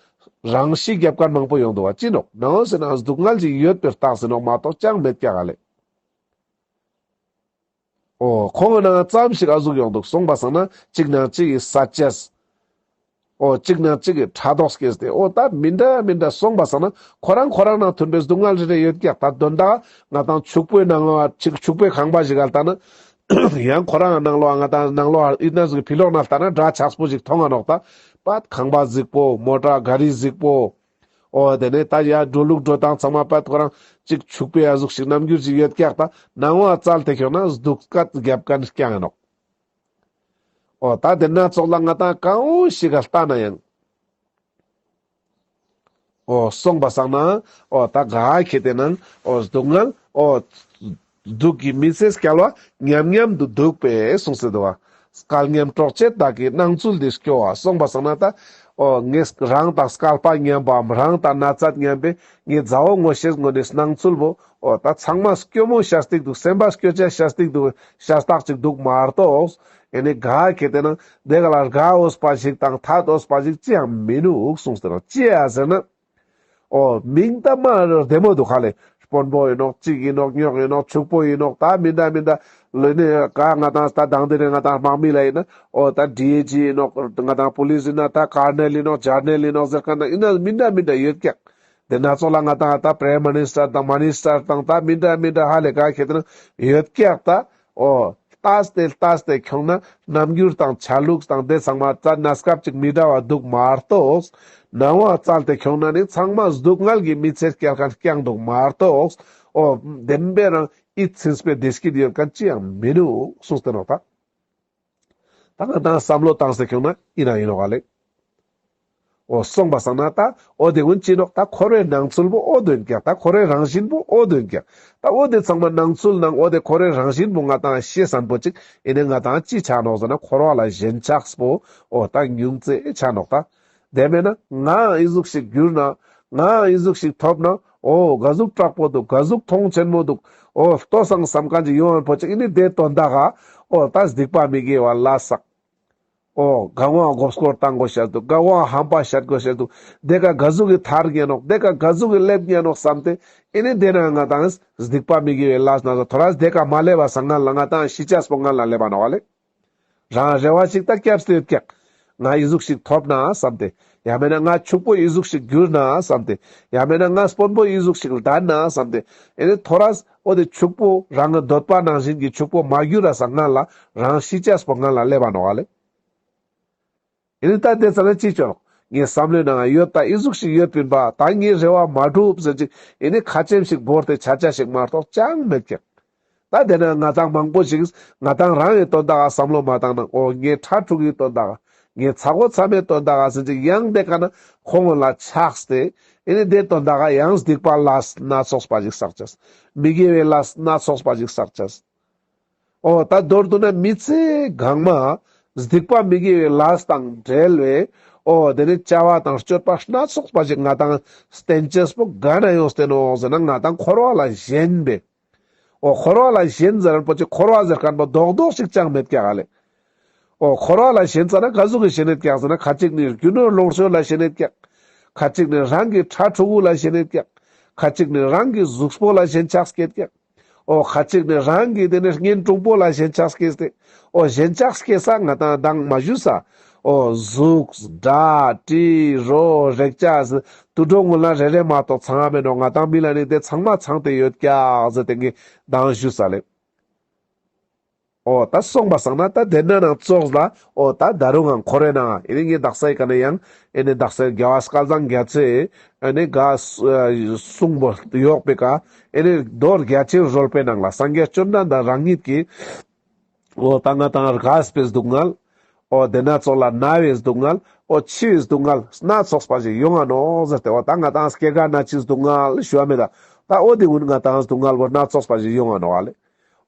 རང་ཤི་རྒྱབ་མཁན་མང་པོ་ཡོང་འདུག་བ་ཅི་ནོག། ནང་བ་ཟེར་ན་སྡུག་བསྔལ་ཅིག་ཡོད་པའི་རྟགས་ཡིན་ནོག་མ་གཏོགས་ཅང་མེད་ཀྱག་ཨ་ལེ། འོ་ཁོང་གི་ནང་ཙམ་ཞིག་ཨ་ཟུག་ཡོང་འདུག། སོང་པ་སང་ན་གཅིག་ནང་གཅིག་གི་ས་ཆས། འོ་གཅིག་ནང་གཅིག་གི་ཕྲག་དོག་སྐྱེས་ཏེ། འོ་ད་མི་འདྲ་མི་འདྲ་སོང་པ་སང་ན་ཁོ་རང་ཁོ་རང་ནང་མཐུན་པའི་སྡུག་བསྔལ་རེ་རེ་ཡོད་ཀྱག། ད་དོན་དག་ང་ཏང་ཕྱུག་པོའི་ནང་ལོགས་ཕྱུག་ཕྱུག་པོའི་ཁང་པ་ཞིག་ག་ལྟ་ན། ཡང་ཁོ་རང་ནང་ལོགས་ང་ཏང་ནང་ལོགས་ཨིན་ན་ཟུག་གི་ཕི་ལོགས་ན་ལྟ་ན་འདྲ་ཆགས་པོ་ཞིག་མཐོང་ང་ནོག། ད་པད་ཁང་པ་གཟིག་པོ། མོ་ཊ་ག་རི་གཟིག་པོ། འོ་དེ་ནས་ད་ཡ་འགྲོ་ལུགས་འགྲོ་སྟངས་ཚང་མ་པད་ཁོ་རང་གཅིག་ཕྱུག་པོའི་ཨ་ཟུག་ཞིག་རྣམ་འགྱུར་ཞིག་ཡོད་ཀྱག། ད་ནང་བ་བཙལ་ཏེ་ཁྱོང་ན་སྡུག་སྐད་རྒྱབ་མཁན་རྐྱང་ཡིན་ནོག། འོ་ད་དེ་ན་ཙོགས་ལ་ང་ཏང་གང་བོ་ཞིག་ག་ལྟ་ན་ཡང་། འོ་སོང་པ་སང་ན་འོ་ད་ག་ཁེ་ཏེ་ན་འོ་སྡུག་བསྔལ་འོ་སྡུག་གི་མི་ཚེ་བསྐྱལ་བ་མཉམ་མཉམ་དུ་འདུག་པས་གསུངས་ཏེ་འདུག་བ། སྐལ་མཉམ་གྲོགས་བྱེད་བདག་གི་སྣང་ཚུལ་འདི་སྐྱོ་བ། སོང་པ་སང་ན་ད་འོ་ངས་རང་དང་སྐལ་པ་མཉམ་པའམ་རང་དང་ན་ཚོད་མཉམ་པའི་ངའི་མཛའ་བོ་ངོ་ཤེས་ངོ་ནས་སྣང་ཚུལ་བོ་འོ་ད་ཚང་མ་སྐྱོ་མོ་ཤ་སྟག་འདུག། སེམས་པ་སྐྱོ་ཆ་ཤ་སྟག་འདུག། ཤ་སྟག་ཅིག་འདུག་མ་གཏོགས། ཨེ་ནི་ག་ཁེ་ཏེ་ན་དེ་ག་ལ་དགའ་འོས་པ་ཞིག་དང་ཐད་འོས་པ་ཞིག་ཅི་ཡང་མི་འདུག་གསུངས་ཏེ་ནོག། ཅི་ཡ་ཟེར་ན། འོ་མིང་ད་མ་བདེ་མོ་འདུག་ཧ་ལེ། དཔོན་པོ་ཡིན་ནོག། གཅིག་ཡིན་ནོག། ཉོག་ཡིན་ནོག། ཕྱུག་པོ་ཡིན་ནོག། ད་མི་འདྲ་མི་འདྲ་ལོས་ནི་ག་ང་ཏང་ད་དང་དེ་རིང་ང་ཏང་དམག་མི་ལ་ཡིན་ན་འོ་ད་ཌི་ཨའི་ཇི་ཡིན་ནོག། ང་ཏང་པུ་ལིས་ཡིན་ན་ད་ཀར་ནལ་ཡིན་ནོག། ཇར་ནལ་ཡིན་ནོག་ཟེར་མཁན་ན་ཡིན་ན་མི་འདྲ་མི་འདྲ་ཡོད་ཀྱག། དེ་ན་ཙོགས་ལ་ང་ཏང་ད་པྲེམ་མི་ནིས་ཊར་དང་མི་ནིས་ཊར་དང་ད་མི་འདྲ་མི་འདྲ་ཧ་ལེ་ག་ཁེ་ཏེ་ན་ཡོད་ཀྱག་ད། འོ་ལྟས་ཏེ་ལྟས་ཏེ་ཁྱོང་ན་རྣམ་འགྱུར་དང་ཆ་ལུགས་དང་དེ་ཚང་མ་ད་གནས་སྐབས་ཅིག་མི་འདྲ་བ་འདུག་མ་གཏོགས། ནང་བ་བཙལ་ཏེ་ཁྱོང་ན་ནི་ཚང་མ་སྡུག་བསྔལ་གྱི་མི་ཚེ་བསྐྱལ་མཁན་རྐྱང་འདུག་མ་གཏོགས། འོ་བདེན་པའི་རང་ཡིད་ཚིམ་པའི་བདེ་སྐྱིད་ཡོད་མཁན་ཅི་ཡང་མི་འདུག་གསུངས་ཏེ་ནོག་ད། ད་ང་ཏང་བསམ་བློ་བཏང་སྟེ་ཁྱོང་ན་ཡིན་ན་ཡིན་ནོག་ག་ལེ། འོ་སོང་པ་སང་ན་ད་འོ་དེ་ཀུན་ཅི་ནོག། ད་འཁོར་བའི་སྣང་ཚུལ་བོ་འོ་དོན་ཀྱག། ད་འཁོར་བའི་རང་བཞིན་བོ་འོ་དོན་ཀྱག། ད་འོ་དེ་ཚང་མ་སྣང་ཚུལ་ནང་འོ་དེ་འཁོར་བའི་རང་བཞིན་བོ་ང་ཏང་ཤེས་བསམ་པོ་ཅིག་ཨེ་ནི་ང་ཏང་ཅི་ཆ་ནོག་ཟེར་ན་འཁོར་བ་ལ་ཞེན་ཆགས་པོ་འོ་ད་ཉུང་ཙེ་ཆ་ནོག་ད། དེ་མེད་ན་ང་ཨི་ཟུག་ཞིག་གྱུར་ན་ང་ཨི་ཟུག་ཞིག་ཐོབ་ན་འོ་ག་ཟུག་དྲག་པོ་འདུག། ག་ཟུག་མཐོང་ཆེན་མོ་འདུག། འོ་ལྟོས་སང་བསམ་མཁན་ཅིག་ཡོང་བ་པོ་ཅིག་ཨེ་ནི་དེ་དོན་དག་ག་འོ་ད་སྡིག་པ་མི་དགེ་བ་ལས་བསགས། འོ་ག་བོ་མགོ་སྐོར་བཏང་དགོས་ཤེས་འདུག། ག་བོ་ཧམ་པ་བཤད་དགོས་ཤེས་འདུག། དེ་ཀ་ག་ཟུག་གི་ཐར་ཉན་ནོག། དེ་ཀ་ག་ཟུག་གི་སླེབས་ཉན་ནོག་བསམ་སྟེ་ཨེ་ནི་དེ་ན་ང་ཏང་སྡིག་པ་མི་དགེ་བའི་ལས་སྣ་ཚོགས་ཐོ་རས་དེ་ཀ་མ་སླེབས་པ་སང་ང་ལ་ང་ཏང་ཤི་ཆས་པོ་ང་ལ་སླེབས་པ་ནོག་ལེ། རང་རེ་བ་ཞིག་ད་སྐྱབས་སུ་ཡོད་ཀྱག། ང་ཨི་ཟུག་ཞིག་ཐོབ་ན་བསམ་སྟེ། ཡང་མེད་ན་ང་ཕྱུག་པོ་ཨི་ཟུག་ཞིག་གྱུར་ན་བསམ་སྟེ། ཡང་མེད་ན་ང་དཔོན་པོ་ཨི་ཟུག་ཞིག་ལྡན་ན་བསམ་སྟེ། ཨེ་ནི་ཐོ་རས་འོ་དེ་ཕྱུག་པོ་རང་གི་འདོད་པ་ནང་བཞིན་གྱི་ཕྱུག་པོ་མ་གྱུར་ར་སང་ང་ལ་རང་ཤི་ཆས་པོ་ང་ལ་སླེབས་པ་ནོག་ལེ། ཨེ་ནི་ད་དེ་ཙ་ན་ཅི་ཅོ་ནོག། ངའི་བསམ་བློའི་ནང་ཡོད་ད་ཨི་ཟུག་ཞིག་ཡོད་པིན་པ་ད་ངའི་རེ་བ་མ་འགྲུབ་ཟེར་ཅིག་ཨེ་ནི་ཁ་ཆེམས་ཤིག་བོར་ཏེ་ཆ་ཆ་ཞིག་མ་གཏོགས་ཅང་མེད་ཀྱག། ད་དེ་ན་ང་ཏང་མང་པོ་ཞིག་ང་ཏང་རང་གི་དོན་དག་ག་བསམ་བློ་མ་བཏང་ན་འོ་ངའི་ཕྲུ་གུའི་དོན་དག་ག་ངའི་ཚ་བོ་ཚ་མོའི་དོན་དག་ག་ཟེར་ཅིག་ཡང་དེ་ཀ་ན་ཁོང་ལ་ཆགས་ཏེ་ཨེ་ནི་དེ་དོན་དག་ག་ཡང་སྡིག་པ་ལས་སྣ་ཚོགས་པ་ཞིག་བསགས་ཅེས། མི་དགེ་བའི་ལས་སྣ་ཚོགས་པ་ཞིག་བསགས་ཅེས། འོ་ད་མདོར་བསྡུ་ན་མི་ཚེ་གང་མ་སྡིག་པ་མི་དགེ་བའི་ལས་དང་བྲལ་བའི་འོ་དེ་ནི་བྱ་བ་དང་སྤྱོད་པ་སྣ་ཚོགས་པ་ཞིག་ང་ཏང་བསྟེན་ཅེས་པོ་ག་ན་ཡོང་སྟེ་ནོག་ཟེར་ན་ང་ཏང་འཁོར་བ་ལ་ཞེན་པས། འོ་འཁོར་བ་ལ་ཞེན་ཟེར་རན་པོ་ཅིག་འཁོར་བ་ཟེར་མཁན་པོ་རྡོག་རྡོག་ཞིག་ཅང་མེད་ཀྱག་ལེ། འོ་འཁོར་བ་ལ་ཞེན་ཙ་ན་ག་ཟུག་གི་ཞེན་ཡོད་ཀྱག་ཟེར་ན་ཁ་ཅིག་ནི་རྒྱུ་ནོར་ལོངས་སྤྱོད་ལ་ཞེན་ཡོད་ཀྱག། ཁ་ཅིག་ནི་རང་གི་ཕྲུ་གུ་ལ་ཞེན་ཡོད་ཀྱག། ཁ་ཅིག་ནི་རང་གི་གཟུགས་པོ་ལ་ཞེན་ཆགས་སྐྱེས་ཀྱག། འོ་ཁ་ཅིག་ནི་རང་གི་དེ་ནི་གཉེན་དྲུང་པོ་ལ་ཞེན་ཆགས་སྐྱེས་ཏེ། འོ་ཞེན་ཆགས་སྐྱེས་ས་ང་ཏང་མདང་མ་ཞུས་ས། འོ་གཟུགས་སྒྲ་དྲི་རོ་རེག་བྱ་ཟེར་དུད་འགྲོ་ཀུན་ལ་རེ་རེ་མ་གཏོགས་ཚང་ང་མེད་ནོག། ང་ཏང་མི་ལ་ནི་དེ་ཚང་མ་ཚང་སྟེ་ཡོད་ཀྱག་ཟེར་ཏེ་ངས་མདང་ཞུས་ས་ལེ། འོ་ད་སོང་པ་སང་ན་ད་དེ་ན་ནང་ཙོགས་ལ་འོ་ད་ད་རུང་ང་འཁོར་བའི་ནང་ཨེ་ནི་ངའི་དག་ས་ཡི་ཀ་ནས་ཡང་ཨེ་ནི་དག་ས་རྒྱལ་བ་སྐལ་བཟང་རྒྱ་མཚོས་ཨེ་ནི་ག་གསུངས་པོ་ཡོག་པའི་ཀ་ཨེ་ནི་མདོ་རྒྱ་ཆེར་རོལ་པའི་ནང་ལ་སངས་རྒྱས་བཅོམ་ལྡན་འདས་རང་ཉིད་ཀྱིས་འོ་ད་ང་ཏང་རྒས་པའི་སྡུག་བསྔལ། འོ་དེ་ན་ཙོགས་ལ་ན་བའི་སྡུག་བསྔལ། འོ་འཆི་བའི་སྡུག་བསྔལ་སྣ་ཚོགས་པ་ཞིག་ཡོང་ང་ནོག་ཟེར་ཏེ། འོ་ད་ང་ཏང་སྐྱེ་རྒ་ན་འཆིའི་སྡུག་བསྔལ་ཞུ་བ་མེད་ད། འོ་དེ་ཀུན་ང་ཏང་སྡུག་བསྔལ་བོ་སྣ་ཚོགས་པ་ཞིག་ཡོང་ང་ནོག་ཨ་ལེ།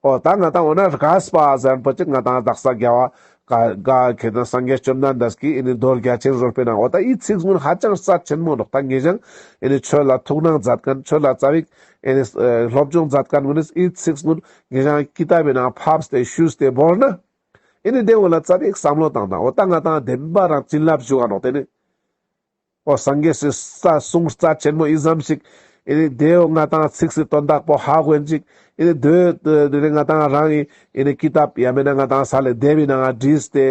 འོ་ད་ང་ཏང་འོ་ན་རྒས་པ་ཟེར་མཁན་པོ་ཅིག་ང་ཏང་དག་ས་རྒྱལ་བ་ག་ག་ཁེ་ཏེ་སངས་རྒྱས་བཅོམ་ལྡན་འདས་ཀྱིས་ཨེ་ནི་མདོ་རྒྱ་ཆེར་རོལ་པའི་ནང་འོ་ད་འི་ཚིག་ཀུན་ཧ་ཅང་རྩ་ཆེན་མོ་ནོག་ད་ངེ་ཞང་ཨེ་ནི་ཆོས་ལ་ཐུགས་སྣང་མཛད་མཁན། ཆོས་ལ་རྩ་བའི་ཨེ་ནི་སློབ་སྦྱོང་མཛད་མཁན་ཀུན་ནི་འི་ཚིག་ཀུན་ངེ་ཞང་ཀི་ཏབ་བི་ནང་ཕབས་ཏེ་ཞུས་ཏེ་བོར་ན། ཨེ་ནི་དེ་འོ་ལ་རྩ་བའི་བསམ་བློ་བཏང་དང་། འོ་ད་ང་ཏང་བདེན་པ་རང་བྱིན་རླབས་ཞུ་ག་ནོག་དེ་ནི། འོ་སངས་རྒྱས་སི་གསུང་རྩ་ཆེན་མོ་འི་ཙམ་ཞིག་ཨེ་ནི་དེ་འོ་ང་ཏང་ཚིགས་སི་དོན་དག་པོ་ཧ་གོ་ཡིན་ཅིག་ཨེ་ནི་དེ་དེ་ནི་ང་ཏང་རང་གི་ཨེ་ནི་ཀི་ཏབ་ཡང་མེད་ན་ང་ཏང་ས་ལེ་དེབ་བི་ནང་བྲིས་ཏེ་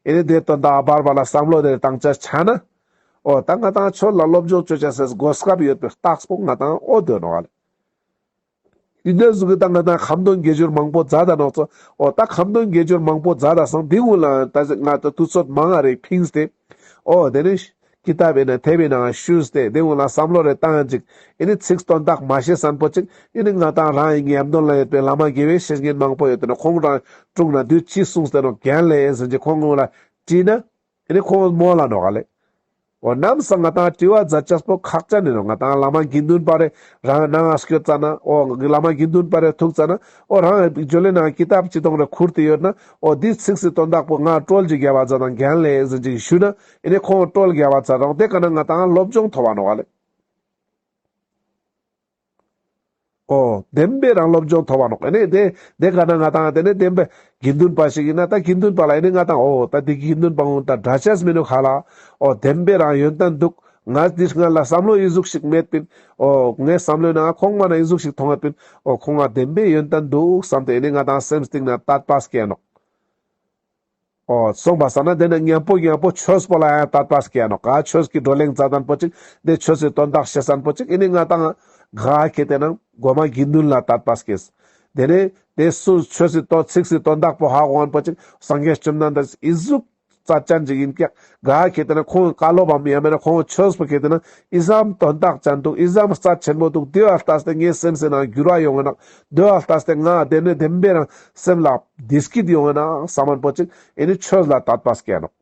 ཨེ་ནི་དེ་དོན་དག་བར་བར་ལ་བསམ་བློ་དེ་བཏང་ཆ་ཆ་ན། འོ་ད་ང་ཏང་ཆོས་ལ་སློབ་སྦྱོང་བཅོ་ཆ་སི་གོ་སྐབས་ཡོད་པའི་རྟགས་པོ་ང་ཏང་འོ་དོ་ནོག་ཨ་ལེ། འི་འདྲ་ཟུག་གི་ད་ང་ཏང་ཁ་འདོན་དགེ་སྦྱོར་མང་པོ་མཛད་ད་ནོག་ཙོགས། འོ་ད་ཁ་འདོན་དགེ་སྦྱོར་མང་པོ་མཛད་ད་སང་དེ་ཀུན་ལ་ད་ང་ཏང་དུས་ཚོད་མང་ང་རེ་ཕིངས་ཏེ། འོ་དེ་ནི་ཀི་ཏབ་བི་ནང་དེབ་བི་ནང་ཞུས་ཏེ་དེ་ཀུན་ལ་བསམ་བློ་རེ་བཏང་ཡིན་ཅིག་ཨེ་ནི་ཚིག་དོན་དག་མ་ཤེས་མཁན་པོ་ཅིག་ཨེ་ནི་ང་ཏང་རང་གི་ཉམས་དོན་ལ་ཡོད་པའི་བླ་མ་དགེ་བའི་བཤེས་གཉེན་མང་པོ་ཡོད་དེ་ནོག་ཁོང་རང་དྲུང་ན་དུས་ཅི་གསུངས་ཏེ་ནོག་རྒན་ལེ་ཟེར་ཅིག་ཁོང་ཀུན་ལ་དྲིས་ན། ཨེ་ནི་ཁོང་མོལ་ལ་ནོག་ཨ་ལེ། འོ་ནམ་སང་ང་ཏང་དྲི་བ་མཛད་ཅེས་པོ་ཁག་ཅན་ཨིན་ནོག་ང་ཏང་བླ་མ་དགེ་འདུན་པ་རེ་རང་ནང་སྐྱོད་ཙ་ན། འོ་བླ་མ་དགེ་འདུན་པ་རེ་ཐུག་ཙ་ན། འོ་རང་ཇོ་ལེ་ནང་ཀི་ཏབ་ཅི་ཏོང་རེ་ཁུར་ཏེ་ཡོད་ན། འོ་འི་ཚིགས་སི་དོན་དག་པོ་ང་ཀྲོལ་ཅིག་རྒྱབ་པ་མཛད་དང་རྒན་ལེ་ཟེར་ཅིག་ཞུ་ན། ཨེ་ནི་ཁོང་ཀྲོལ་རྒྱབ་པ་མཛད་དང་དེ་ཀ་ན་ང་ཏང་སློབ་སྦྱོང་ཐོབ་པ་ནོག་ཨ་ལེ། འོ་བདེན་པའི་རང་སློབ་སྦྱོང་ཐོབ་པ་ནོག་ཨེ་ནི་དེ་དེ་ཀ་ན་ང་ཏང་དེ་ནི་བདེན་པའི་དགེ་འདུན་པ་ཞིག་ཨིན་ན་ད་དགེ་འདུན་པ་ལ་ཨེ་ནི་ང་ཏང་འོ་ད་དེ་དགེ་འདུན་པ་ཀུན་ད་འདྲ་ཆས་མི་ནུག་ཧ་ལ། འོ་བདེན་པའི་རང་ཡོན་ཏན་འདུག་ང་འི་སྔ་ལ་བསམ་བློ་འི་ཟུག་ཞིག་མེད་པིན། འོ་ངའི་བསམ་བློའི་ནང་ཁོང་མ་ན་འི་ཟུག་ཞིག་མཐོང་ཡོད་པིན། འོ་ཁོང་ང་བདེན་པའི་ཡོན་ཏན་འདུག་བསམ་སྟེ་ཨེ་ནི་ང་ཏང་སེམས་གཏིང་ན་དད་པ་སྐྱེ་ནོག་འོ་སོང་པ་སང་ན་དེ་ནི་མཉམ་པོ་མཉམ་པོ་ཆོས་པོ་ལ་ཡང་དད་པ་སྐྱེ་ནོག་ག་ཆོས་ཀྱི་བགྲོ་གླེང་མཛད་མཁན་པོ་ཅིག་དེ་ཆོས་སི་དོན་དག་ཤེས་མཁན་པོ་ཅིག་ཨེ་ནི་ང་ཏང་ག་ཁེ་ཏེ་ན་གོ་མ་དགེ་འདུན་ལ་དད་པ་སྐྱེས། དེ་ནི་དེ་སུ་ཆོས་སི་དོན་ཚིགས་སི་དོན་དག་པོ་ཧ་གོ་མཁན་པོ་ཅིག་སངས་རྒྱས་བཅོམ་ལྡན་འདས་འི་ཟུག་རྩ་ཅན་ཅིག་ཨིན་ཀྱག་ག་ཁེ་ཏེ་ན་ཁོང་བཀའ་སློབ་བམ་ཡང་མེད་ན་ཁོང་ཆོས་པོ་ཁེ་ཏེ་ན་འི་ཙམ་དོན་དག་ཅན་འདུག་འི་ཙམ་རྩ་ཆེན་པོ་འདུག་དེ་བ་ལྟས་ཏེ་ངའི་སེམས་སི་ནང་འགྱུར་བ་ཡོང་ངེ་ནོག་དེ་བ་ལྟས་ཏེ་ང་དེ་ནི་བདེན་པའི་རང་སེམས་ལ་བདེ་སྐྱིད་ཡོང་ངེ་ནོག་བསམ་མཁན་པོ་ཅིག་ཨེ་ནི་ཆོས་ལ་དད་པ་སྐྱེ་ནོག་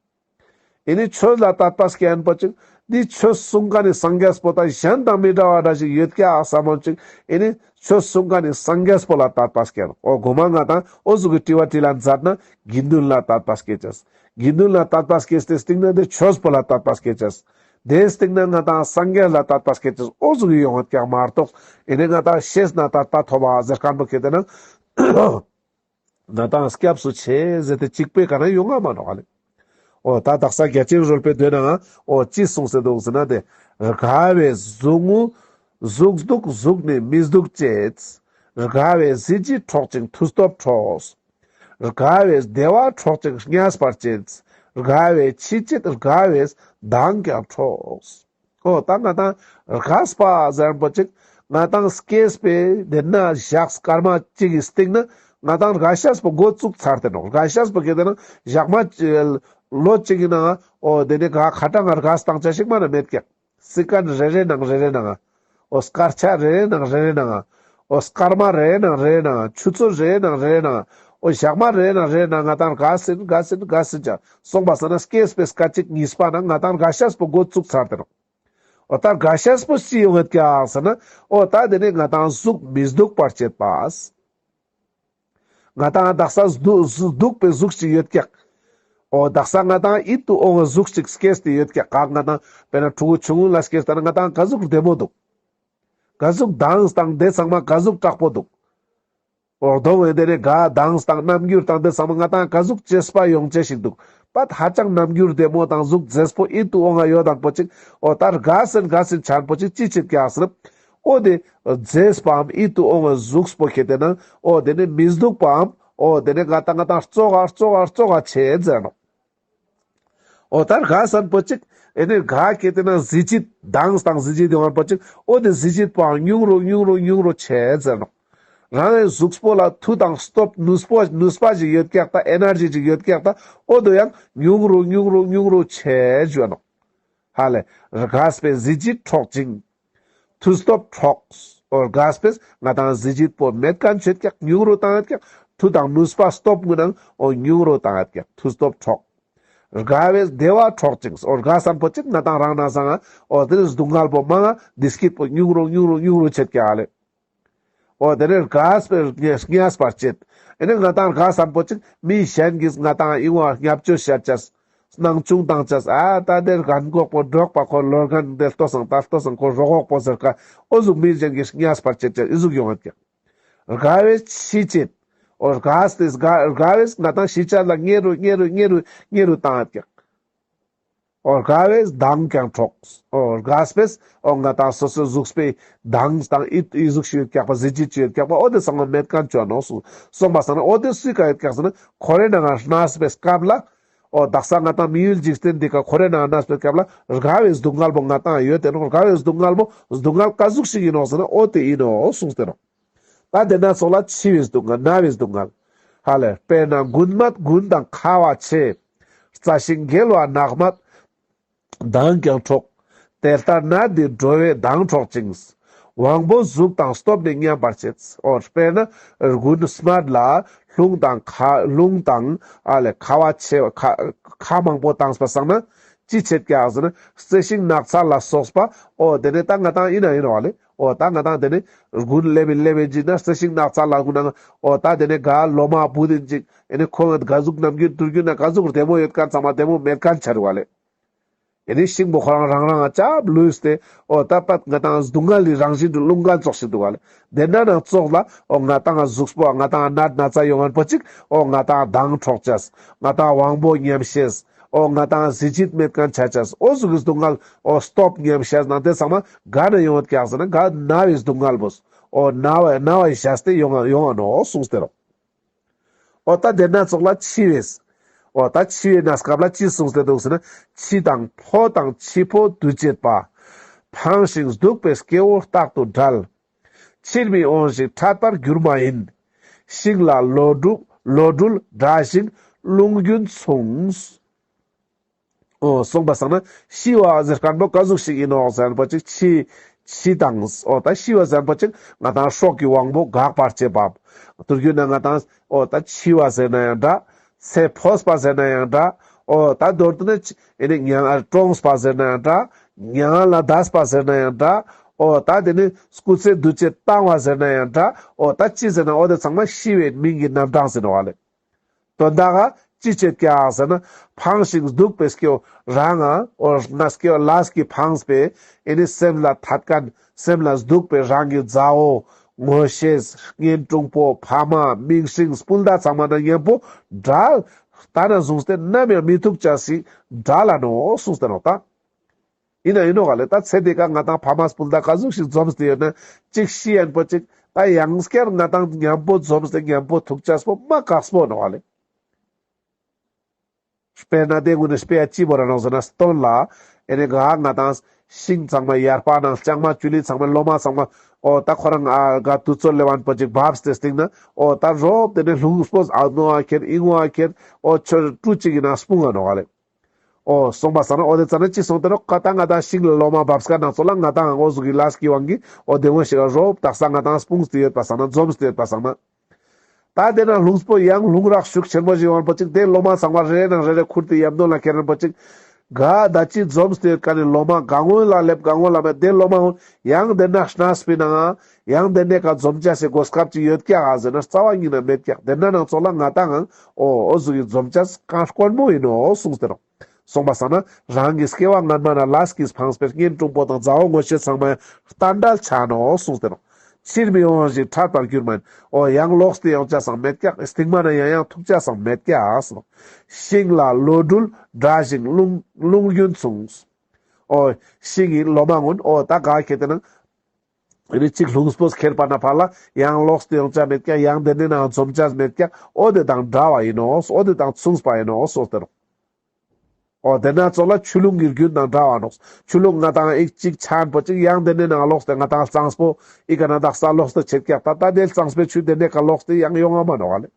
ཨེ་ནི་ཆོས་ལ་དད་པ་སྐྱེ་མཁན་པོ་ཅིག་འི་ཆོས་གསུང་མཁན་ནི་སངས་རྒྱས་པོ་ད་གཞན་དང་མི་འདྲ་བ་འདྲ་ཞིག་ཡོད་ཀྱག་བསམ་མཁན་ཅིག་ཨེ་ནི་ཆོས་གསུང་མཁན་ནི་སངས་རྒྱས་པོ་ལ་དད་པ་སྐྱེ་ནོག་འོ་གོ་མ་ང་ཏང་འོ་ཟུག་གི་དྲི་བ་དྲིས་ལན་མཛད་ན་དགེ་འདུན་ལ་དད་པ་སྐྱེ་ཅེས། དགེ་འདུན་ལ་དད་པ་སྐྱེས་ཏེ་སྟིང་ན་དེ་ཆོས་པོ་ལ་དད་པ་སྐྱེ་ཅེས། དེ་སྟིང་ན་ང་ཏང་སངས་རྒྱས་ལ་དད་པ་སྐྱེ་ཅེས། འོ་ཟུག་གི་ཡོང་ངེ་ཀྱག་མ་གཏོགས་ཨེ་ནི་ང་ཏང་ཤེས་ན་དད་པ་ཐོབ་པ་ཟེར་མཁན་པོ་ཁེ་ཏེ་ན་ང་ཏང་སྐྱབས་སུ་མཆི་ཟེར་ཏེ་གཅིག་པོའི་ཀ་ན་ཡོང་ང་མ་ནོག་ཨ་ལེ། འོ་ད་དག་ས་རྒྱ་ཆེར་རོལ་པའི་མདོའི་ནང་འོ་ཅི་གསུངས་ཏེ་འདུག་ཟེར་ན་དེ། རྒ་བས་གཟུགས་ངུ་གཟུགས་སྡུག་གཟུགས་ནི་མི་སྡུག་བྱེད། རྒ་བས་གཟི་བརྗིད་འཕྲོག་ཅིང་མཐུ་སྟོབས་འཕྲོག་རྒ་བས་བདེ་བ་འཕྲོག་ཅིང་བརྙས་པར་བྱེད། རྒ་བས་འཆི་བྱེད་རྒ་བས་མདངས་ཀྱང་འཕྲོག་འོ་ད་ང་ཏང་རྒས་པ་ཟེར་མཁན་པོ་ཅིག་ང་ཏང་སྐྱེས་པའི་དེ་ན་ཞག་སྐར་མ་གཅིག་གི་སྟིང་ན་ང་ཏང་རྒས་པོ་འགོ་བཙུགས་ཚར་ཏེ་ནོག་རྒས་པོ་ཁེ་ཏེ་ན་ཞག་མ་ལོ་གཅིག་གི་ནང་འོ་དེ་ནི་ག་ཁ་ཏང་རྒས་བཏང་ཆ་ཞིག་མ་ན་མེད་ཀྱག་སི་ཀན་རེ་རེ་ནང་རེ་རེ་ནང་། འོ་སྐར་ཆ་རེ་རེ་ནང་རེ་རེ་ནང་། འོ་སྐར་མ་རེ་རེ་ནང་རེ་རེ་ནང་། ཆུ་ཚོད་རེ་རེ་ནང་རེ་རེ་ནང་། འོ་ཞག་མ་རེ་རེ་ནང་རེ་རེ་ནང་ང་ཏང་རྒས་སིན་རྒས་སིན་རྒས་སིན་ཅ། སོང་པ་སང་ན་སྐྱེས་པའི་སྐར་ཆ་གཅིག་གཉིས་པ་ན་ང་ཏང་རྒས་པོ་འགོ་བཙུགས་ཚར་ཏེ་ནོག་འོ་ད་རྒས་པོ་ཅི་ཡོང་ངེ་ཀྱག་ཟེར་ན། འོ་ད་དེ་ནི་ང་ཏང་གཟུགས་མི་སྡུག་པར་བྱེད་པ། ང་ཏང་དག་ས་སྡུག་སྡུག་པའི་གཟུགས་ཅིག་ཡོད་ཀྱག་འོ་དག་ས་ང་ཏང་ཡིད་དུ་འོང་བའི་གཟུགས་ཅིག་སྐྱེས་ཏེ་ཡོད་ཀྱག་ག་ང་ཏང་དཔེར་ན་ཕྲུ་གུ་ཆུང་ངུ་ལ་སྐྱེས་ཏེ་ན་ང་ཏང་ག་ཟུག་བདེ་མོ་འདུག་ག་ཟུག་མདངས་དང་དེ་ཚང་མ་ག་ཟུག་དྲག་པོ་འདུག་འོ་དོ་བོ་དེ་ནི་ག་མདངས་དང་རྣམ་འགྱུར་དང་དེ་ཚང་མ་ང་ཏང་ག་ཟུག་གཅེས་པ་ཡོང་ཆ་ཞིག་འདུག་པད་ཧ་ཅང་རྣམ་འགྱུར་བདེ་མོ་དང་གཟུགས་མཛེས་པོ་ཡིད་དུ་འོང་ང་ཡོད་དང་པོ་ཅིག་འོ་ད་རྒས་སིན་རྒས་སིན་ཆ་མཁན་པོ་ཅིག་ཅི་བྱེད་ཀྱག་ཟེར་ན། འོ་དེ་མཛེས་པའམ་ཡིད་དུ་འོང་བའི་གཟུགས་པོ་ཁེ་ཏེ་ན་འོ་དེ་ནི་མི་སྡུག་པའམ་འོ་དེ་ནི་ང་ཏང་ང་ཏང་བཙོག་ག་བཙོག་ག་བཙོག་ག་ཆེ་ཟེར་ནོག་འོ་ད་རྒས་སིན་པོ་ཅིག་ཨེ་ནི་ག་ཁེ་ཏེ་ན་གཟི་བརྗིད་མདངས་དང་གཟི་བརྗིད་ཡོང་བ་པོ་ཅིག་འོ་དེ་གཟི་བརྗིད་པོའང་ཉུང་རུ་ཉུང་རུ་ཉུང་རུ་ཆེ་ཟེར་ནོག་རང་གི་གཟུགས་པོ་ལ་མཐུ་དང་སྟོབས་ནུས་པོ་ནུས་པ་ཞིག་ཡོད་ཀྱག་ད་ཨེ་ནར་ཇི་ཞིག་ཡོད་ཀྱག་ད་འོ་དོ་ཡང་ཉུང་རུ་ཉུང་རུ་ཉུང་རུ་ཆེ་ཞུ་ནོག་ཧ་ལེ། རྒས་པས་གཟི་བརྗིད་འཕྲོག་ཅིང་། མཐུ་སྟོབས་འཕྲོག་འོ་རྒས་པས་ང་ཏང་གཟི་བརྗིད་པོ་མེད་མཁན་ཆོད་ཀྱག་ཉུང་རུ་བཏང་ཡོད་ཀྱག་མཐུ་དང་ནུས་པ་སྟོབས་ཀུན་ནང་འོ་ཉུང་རུ་བཏང་ཡོད་ཀྱག་མཐུ་སྟོབས་འཕྲོག་རྒས་པས་བདེ་བ་འཕྲོག་ཅིང་འོ་རྒས་སམ་པོ་ཅིག་ང་ཏང་རང་ན་སང་ང་འོ་དེ་ནི་སྡུག་བསྔལ་པོ་མང་ང་བདེ་སྐྱིད་པོ་ཉུང་རུ་ཉུང་རུ་ཉུང་རུ་ཆེད་ཀྱག་ཧ་ལེ། འོ་དེ་ནས་རྒས་པའི་བརྙས་པར་བྱེད། ཨེ་ནས་ང་ཏང་རྒས་སམ་པོ་ཅིག་མི་གཞན་གྱིས་ང་ཏང་ཨིན་བ་བརྙས་བཅོས་བྱ་ཅེས། སྣང་ཆུང་བཏང་ཅེས། ཨ་ད་དེ་རྒན་གོག་པོ་འགྲོགས་པ་ཁོ་ལོ་རྒན་དེ་ལྟོས་སང་ད་ལྟོས་སང་ཁོ་རོ་གོག་པོ་ཟེར་ཀ་འོ་ཟུག་མི་གཞན་གྱིས་བརྙས་པར་བྱེད་ཅེས་ཨི་ཟུག་ཡོང་ངད་ཀྱག་རྒས་པས་ཤི་བྱེད། འོ་རྒས་ཏེ་རྒས་པས་ང་ཏང་ཤི་ཅེས་ལ་ཉེ་རུ་ཉེ་རུ་ཉེ་རུ་ཉེ་རུ་བཏང་ངད་ཀྱག་འོ་རྒས་པས་མདངས་ཀྱང་འཕྲོག་འོ་རྒས་པས་འོ་ང་ཏང་སོ་སོའི་གཟུགས་པོའི་མདངས་དང་ཨི་ཨི་གཟུགས་ཤིག་ཡོད་ཀྱག་པ་གཟི་བརྗིད་ཅིག་ཡོད་ཀྱག་པ་འོ་དེ་ཚང་མ་མེད་མཁན་ཆོ་ནོག་གསུངས། སོང་པ་སང་ན་འོ་དེ་སུའི་ཀ་ཡོད་ཀྱག་ཟེར་ན་འཁོར་བའི་ནང་ང་གནས་པའི་སྐབས་ལ། འོ་དག་ས་ང་ཏང་མི་ཡུལ་འཇིག་རྟེན་འདི་ཀ་འཁོར་བའི་ནང་ང་གནས་པའི་སྐབས་ལ་རྒས་པའི་སྡུག་བསྔལ་པོ་ང་ཏང་ཡོད་དེ་ནོག་རྒས་པའི་སྡུག་བསྔལ་པོ་སྡུག་བསྔལ་ཀ་ཟུག་ཤིག་ཡིན་ནོག་ཟེར་ན་འོ་དེ་ཡིན་ནོག་གསུངས་ཏེ་ནོག་ད་དེ་ན་ཚོགས་ལ་འཆི་བའི་སྡུག་བསྔལ་ན་བའི་སྡུག་བསྔལ། ཧ་ལེ་དཔེར་ན་དགུན་སྨད་དགུན་དང་ཁ་བ་ཆེ། རྩྭ་ཤིང་འགྱེལ་བ་ནགས་སྨད་མདངས་ཀྱང་འཕྲོག་དེ་ལྟར་ནད་འདི་འགྲོ་བའི་མདངས་འཕྲོག་ཅིང་། དབང་པོ་གཟུགས་དང་སྟོབས་ནི་ཉམས་པར་བྱེད། འོ་དཔེར་ན་དགུན་སྨད་ལ་རླུང་དང་ཁ་རླུང་དང་ཨ་ལེ་ཁ་བ་ཆེ་ཁ་ཁ་མང་པོ་བཏངས་པ་སང་ན་ཅི་ཆེད་ཀྱག་ཟེར་ན་རྩི་ཤིང་ནགས་ཚལ་ལ་སོགས་པ་འོ་དེ་ནས་ད་ང་ཏང་ཡིན་ན་ཡིན་ནོག་ལེ། འོ་ད་ང་ཏང་དེ་ནས་དགུན་ལེབ་ཡིན་ལེབ་ཡིན་ཅིག་ན་རྩི་ཤིང་ནགས་ཚལ་ལ་དགུན་ན་འོ་ད་དེ་ནས་ག་ལོ་མ་བུད་ཡིན་ཅིག་ཨེ་ནས་ཁོང་ག་ཟུག་ནམ་རྒྱུན་དུས་རྒྱུན་ན་ག་ཟུག་བདེ་མོ་ཡོད་མཁན་ཚང་མ་བདེ་མོ་མེད་མཁན་ཆ་རུག་ལེ། ཨེ་ནི་ཤིང་པོ་ཁོ་རང་རང་རང་ང་ཅབ་ལུས་ཏེ་འོ་ད་པད་ང་ཏང་སྡུག་བསྔལ་ལི་རང་བཞིན་དུ་རླུང་ཁན་ཙོགས་ཤིག་འདུག་ག་ལེ། དེ་ན་ནང་ཙོགས་ལ་འོ་ང་ཏང་གཟུགས་པོ་ང་ཏང་ནད་ན་ཚ་ཡོང་ངན་པོ་ཅིག་འོ་ང་ཏང་མདངས་འཕྲོག་ཅེས། ང་ཏང་དབང་པོ་ཉམས་ཤེས། འོ་ང་ཏང་གཟི་བརྗིད་མེད་མཁན་ཆ་ཅེས། འོ་ཟུག་གི་སྡུག་བསྔལ་འོ་སྟོབས་ཉམས་ཤེས་ནང་དེ་ཚང་མ་ག་ནས་ཡོང་ངད་ཀྱག་ཟེར་ན་ག་ན་བའི་སྡུག་བསྔལ་བོ། འོ་ན་བ་ན་བ་ཞག་སྟེ་ཡོང་ང་ཡོང་ང་ནོག་གསུངས་ཏེ་རོ། འོ་ད་དེ་ན་ཙོགས་ལ་འཆི་བས། འོ་ད་འཆི་བའི་གནས་སྐབས་ལ་ཅི་གསུངས་ཏེ་འདུག་ཟེར་ན། འཆི་དང་འཕོ་དང་འཆི་འཕོ་འདུ་བྱེད་པ། ཕངས་ཤིང་སྡུག་པའི་སྐྱེ་བོ་རྟག་ཏུ་བྲལ། ཕྱིར་མི་འོང་ཞིང་ཕྲད་པར་འགྱུར་མ་ཡིན། ཤིང་ལ་ལོ་དྲུག་ལོ་དྲུག་འདྲ་ཞིང་རླུང་རྒྱུན་མཚུངས། འོ་སོང་པ་སང་ན་ཤི་བ་ཟེར་མཁན་པོ་ག་ཟུག་ཞིག་ཡིན་ནོག་ཟེར་མཁན་པོ་ཅིག་འཆི་འཆི་དང་འོ་ད་ཤི་བ་ཟེར་མཁན་པོ་ཅིག་ང་ཏང་སྲོག་གི་དབང་པོ་འགག་པར་བྱེད་པ། དུས་རྒྱུན་ན་ང་ཏང་འོ་ད་འཆི་བ་ཟེར་ན་ཡང་འདྲ། ཚེ་འཕོས་པ་ཟེར་ན་ཡང་འདྲ། འོ་ད་མདོར་བསྡུ་ན་ཨེ་ནི་མྱ་ངན་གྲོངས་པ་ཟེར་ན་ཡང་འདྲ། མྱ་ངན་ལས་འདས་པ་ཟེར་ན་ཡང་འདྲ། འོ་ད་དེ་ནི་སྐུ་ཚེ་འདུ་བྱེད་བཏང་བ་ཟེར་ན་ཡང་འདྲ། འོ་ད་ཅི་ཟེར་ན་འོ་དེ་ཚང་མ་ཤི་བའི་མིང་གི་རྣམ་གྲངས་ཟེར་ནོག་ལེ། དོན་དག་ག་ཅི་བྱེད་ཀྱག་ཟེར་ན། ཕངས་ཤིང་སྡུག་པའི་སྐྱེ་བོ་རང་ང་འོ་ན་སྐྱེ་བོ་ལས་ཀྱི་ཕངས་པའི་ཨེ་ནི་སེམས་ལ་ཐད་མཁན་སེམས་ལ་སྡུག་པའི་རང་གི་མཛའ་བོ་ངོ་ཤེས་གཉེན་དྲུང་པོ་ཕ་མ་མིང་སྲིང་སྤུན་ཟླ་ཚང་མ་ན་མཉམ་པོ་བྲལ། ད་ན་བཟུང་སྟེ་ནམ་ཡང་མི་ཐུག་ཅེས་ཤིག་བྲལ་ལ་ནོག་གསུངས་ཏེ་ནོག་ད། ཡིན་ན་ཡིན་ནོག་ལེ། ད་ཚེ་འདི་ཀ་ང་ཏང་ཕ་མ་སྤུན་ཟླ་ག་ཟུག་ཞིག་འཛོམས་ཏེ་ཡོད་ན་ཅིག་ཤི་ཡན་པོ་ཅིག་ད་ཡང་སྐྱར་ང་ཏང་མཉམ་པོ་འཛོམས་ཏེ་མཉམ་པོ་ཐུག་ཅེས་པོ་མ་དཀགས་པོ་ནོག་ལེ། དཔེར་ན་དེ་ཀུན་ནི་དཔེ་ཡ་ཅི་བོ་ར་ནོག་ཟེར་ན་སྟོན་ལ་ཨེ་ནི་ག་ང་ཏང་ཤིང་ཚང་མ་ཡར་པ་ནང་ལྕང་མ་ཅུ་ལི་ཚང་མ་ལོ་མ་ཚང་མ་འོ་ད་ཁོ་རང་ཨ་ག་དུས་ཚོད་ལེབ་ཡན་པོ་ཅིག་བབས་ཏེ་སྟིང་ན་འོ་ད་རོབ་དེ་ནི་ལྷུང་སྤོས་ཨ་ནོ་ཨ་ཁྱེར་ཨི་ངོ་ཨ་ཁྱེར་འོ་ཆོ་ཀྲུ་ཅིག་གི་ནང་སྤུང་ང་ནོག་ལེ། འོ་སོང་པ་སང་ན་འོ་དེ་ཙ་ན་ཅི་སོང་སྟེ་ནོག་ཀ་ད་ང་ཏང་ཤིང་ལ་ལོ་མ་བབས་ཀ་ནང་ཚོ་ལ་ང་ཏང་འོ་ཟུག་གི་ལས་ཀྱི་དབང་གིས་འོ་དེ་འོ་ཞིག་རོབ་དག་ས་ང་ཏང་སྤུངས་ཏེ་ཡོད་པ་སང་ན་འཛོམས་ཏེ་ཡོད་པ་སང་ན། ད་དེ་ན་ལྷུང་སྤོ་ཡང་ལྷུང་རག་ཤུགས་ཆེན་པོ་ཞིག་ཡོང་པ་ཅིག་དེ་ལོ་མ་ཚང་མ་རེ་རེ་ནང་རེ་རེ་ཁུར་ཏེ་ཡམ་དོན་ལ་ཁྱེར་རན་པ་ཅིག་ག་ད་ཅི་འཛོམས་ཏེ་ཡོད་ཀ་ནི་ལོ་མ་གང་འོ་ལ་ལེབ་གང་འོ་ལ་མེད་དེ་ལོ་མ་འོ་ཡང་དེ་ན་གནས་པའི་ནང་ཡང་དེ་ནས་ཀ་འཛོམས་ཅེས་སི་གོ་སྐབས་ཅིག་ཡོད་ཀྱག་ཨ་ཟེར་ན་རྩ་བ་ཉིད་ན་མེད་ཀྱག་དེ་ན་ནང་ཚོ་ལ་ང་ཏང་འོ་འོ་ཟུག་གི་འཛོམས་ཅེས་གང་དཀོན་མོ་ཡིན་ནོག་གསུངས་ཏེ་ནོག་སོང་པ་སང་ན་རང་གི་སྐྱེ་བ་སྔན་མ་ན་ལས་ཀྱིས་འཕངས་པའི་གཉེན་དྲུང་པོ་དང་མཛའ་བོ་ངོ་ཤེས་ཚང་མ་ཡང་བསྟན་བྲལ་ཆ་ནོག་གསུངས་ཏེ་ནོག་ཕྱིར་མི་འོང་ཞིང་ཕྲད་པར་འགྱུར་མ་ཡིན། འོ་ཡང་ལོག་སྟེ་ཡོང་ཅེས་སང་མེད་ཀྱག་སྟིང་མ་ན་ཡང་ཡང་ཐུག་ཅེས་སང་མེད་ཀྱག་ཟེར་ནོག་ཤིང་ལ་ལོ་དྲུག་འདྲ་ཞིང་རླུང་རླུང་རྒྱུན་མཚུངས། འོ་ཤིང་གི་ལོ་མ་ཀུན་འོ་ད་ག་ཁྱེར་ཏེ་ན། རེ་གཅིག་ལྷུང་སྤོས་ཁྱེར་པ་ན་ཕར་ལ་ཡང་ལོག་སྟེ་ཡོང་ཅེས་མེད་ཀྱག་ཡང་དེ་ནས་ནང་འཛོམས་ཅེས་མེད་ཀྱག་འོ་དེ་དང་འདྲ་བ་ཡིན་ནོག་འོ་དེ་དང་མཚུངས་པ་ཡིན་ནོག་གསུངས་ཏེ་ནོག་འོ་དེ་ན་ཙོགས་ལ་ཆུ་ཀླུང་གི་རྒྱུན་དང་འདྲ་བ་ནོག། ཆུ་ཀླུང་ང་དང་ཨིག་ཅིག་ཆེན་པོ་ཅིག་ཡང་དེ་ནས་ནང་ལོགས་ཏེ་ང་དང་གཙང་པོ་ཨི་ཀ་ན་དག་ས་ལོགས་ཏེ་ཆེད་ཀྱག་ད་ད་དེ་གཙང་པོའི་ཆུ་དེ་ནས་ཀ་ལོགས་ཏེ་ཡང་ཡོང་ང་མ་ནོག་ལེ།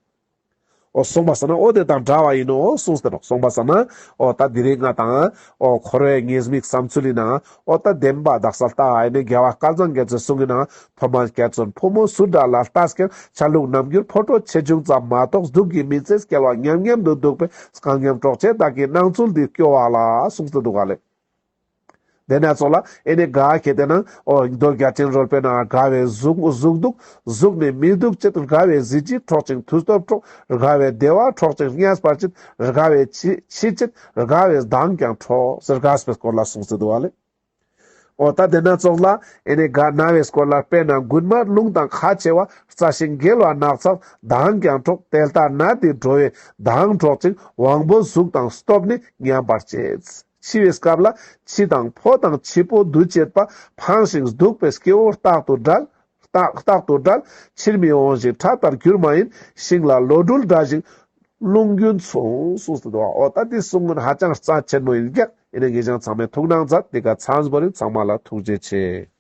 འོ་སོང་པ་སང་ན་འོ་དེ་དང་འདྲ་བ་ཡིན་ནོག་གསུངས་ཏེ་ནོག། སོང་པ་སང་ན་འོ་ད་དེ་རིང་ང་དང་འོ་འཁོར་བའི་ཉེས་དམིགས་བསམ་ཚུལ་ཡིན་ན་འོ་ད་བདེན་པ་དག་ས་ལྟ་ཨ་ནི་རྒྱལ་བ་སྐལ་བཟང་རྒྱ་མཚོའི་གསུང་ཡིན་ན། ཐོག་མར་རྒྱ་མཚོའི་ཕོ་མོ་སུ་འདྲ་ལ་ལྟ་སྐྱེ། ཆ་ལུགས་རྣམ་འགྱུར་ཕོ་ཁྲོ་ཆེ་ཆུང་ཙམ་མ་གཏོགས། སྡུག་གི་མི་ཚེ་སྐྱེལ་བ་མཉམ་མཉམ་དུ་འདུག་པས། རྐང་མཉམ་གྲོགས་བྱེད་བདག་གི་སྣང་ཚུལ་འདི་སྐྱོ་བ་ལ་གསུངས་ཏེ་འདུག་ག་ལེ། དེ་ན་ཙོགས་ལ་ཨེ་ནི་ག་ཁེ་དེ་ན་འོ་མདོ་རྒྱ་ཆེན་རོལ་པའི་ནང་དགའ་བའི་གཟུགས་གཟུགས་སྡུག། གཟུགས་ནི་མི་སྡུག་ཅེས། དགའ་བའི་གཟི་བརྗིད་འཕྲོག་ཅིང་མཐུ་སྟོབས་འཕྲོག། དགའ་བའི་བདེ་བ་འཕྲོག་ཅིང་བརྙས་པར་བྱེད། དགའ་བའི་འཆི་འཆི་བྱེད། དགའ་བའི་མདངས་ཀྱང་འཕྲོག་ཟེར་དགའ་བའི་སྐོར་ལ་གསུངས་ཏེ་འདུག་ག་ལེ། འོ་ད་དེ་ན་ཙོགས་ལ་ཨེ་ནི་ག་ན་བའི་སྐོར་ལ། དཔེར་ན་རྒུན་མ་རླུང་དང་ཁ་བྱེ་བ། རྩྭ་ཤིང་འགྱེལ་བ་ནགས་ཚལ་མདངས་ཀྱང་འཕྲོག། དེ་ལྟར་ན་དེ་འགྲོ་བའི་མདངས་འཕྲོག་ཅིང་། དབང་པོ་གཟུགས་དང་སྟོབས་ནི་ཉམས་པར་བྱེད། འཆི་བའི་སྐབས་ལ་འཆི་དང་འཕོ་དང་འཆི་འཕོ་འདུ་བྱེད་པ། ཕངས་ཤིང་སྡུག་པའི་སྐྱེ་བོ་རྟག་ཏུ་བྲལ། རྟག་རྟག་ཏུ་བྲལ། ཕྱིར་མི་འོང་ཞིང་ཕྲག་དོག་གྱུར་མ་ཡིན། ཤིང་ལ་ལོ་འབྲུལ་འདྲ་ཞིང་རླུང་རྒྱུན་མཚུངས། གསུངས་ཏེ་འདུག། འོ་ད་དེ་གསུང་ངོ་ཧ་ཅང་རྩ་ཆེན་མོ་ཡིན་ཀྱག། ཨེ་ནི་ངེད་ཅག་ཚང་མས་ཐུགས་སྣང་མཛད། དེ་ཀ་མཚམས་བོར་ཡིན། ཚང་མ་ལ་ཐུགས་རྗེ་ཆེ།